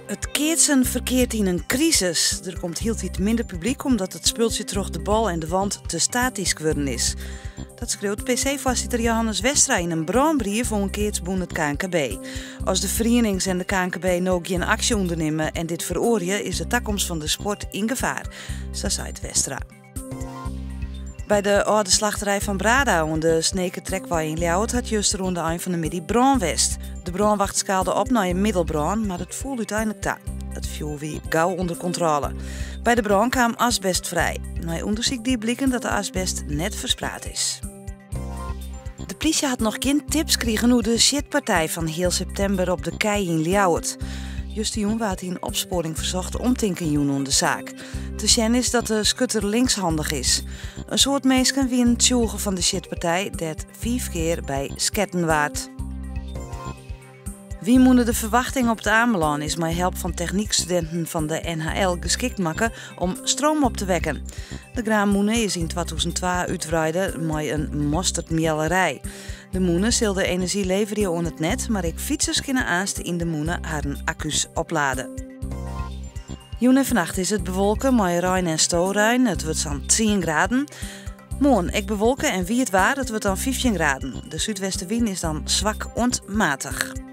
It keatsen ferkeart yn in krisis. Der komt hieltyd minder publyk omdat it spultsje troch de bal en de want te statysk wurden is. Dat skriuwt PC-foarsitter Johannes Westra yn in brânbrief oan keatsbûn it knkb. As de ferienings en de knkb no gjin aksje ûndernimme en dit feroarje, is de takomst fan de sport yn gefaar, sa seit Westra. By de âlde slachterij fan Brada oan de Snekertrekwei yn Ljouwert hat juster oan de ein fan de middei brân west. De brânwacht skaalde op nei in middelbrân, mar it foel úteinlik ta. It fjoer wie gau ûnder kontrôle. By de brân kaam asbest frij. Nei ûndersyk die bliken dat de asbest net ferspraat is. De plysje hat noch gjin tips krigen oer de sjitpartij fan heal septimber op de Kei yn Ljouwert. Justerjûn waard yn Opsporing Verzocht omtinken jûn oan de saak. Te sjen is dat de skutter linkshandich is. In soad minsken wienen tsjûge fan de sjitpartij, dêr't fiif kear by sketten waard. Wynmûne De Verwachting op It Amelân is mei help fan technykstudinten fan de NHL geskikt makke om stroom op te wekken. De graanmûne is yn 2002 útwreide mei in mosterdmeallerij. De mûne sil de enerzjy leverje oan it net, mar ek fytsers kinne aanst yn de mûne harren akku's oplade. Jûn en fannacht is it bewolke mei rein en storein. It wurdt sa'n 10 graden. Moarn ek bewolke en wiet waar. It wurdt dan 15 graden. De súdwestewyn is dan swak oant matich.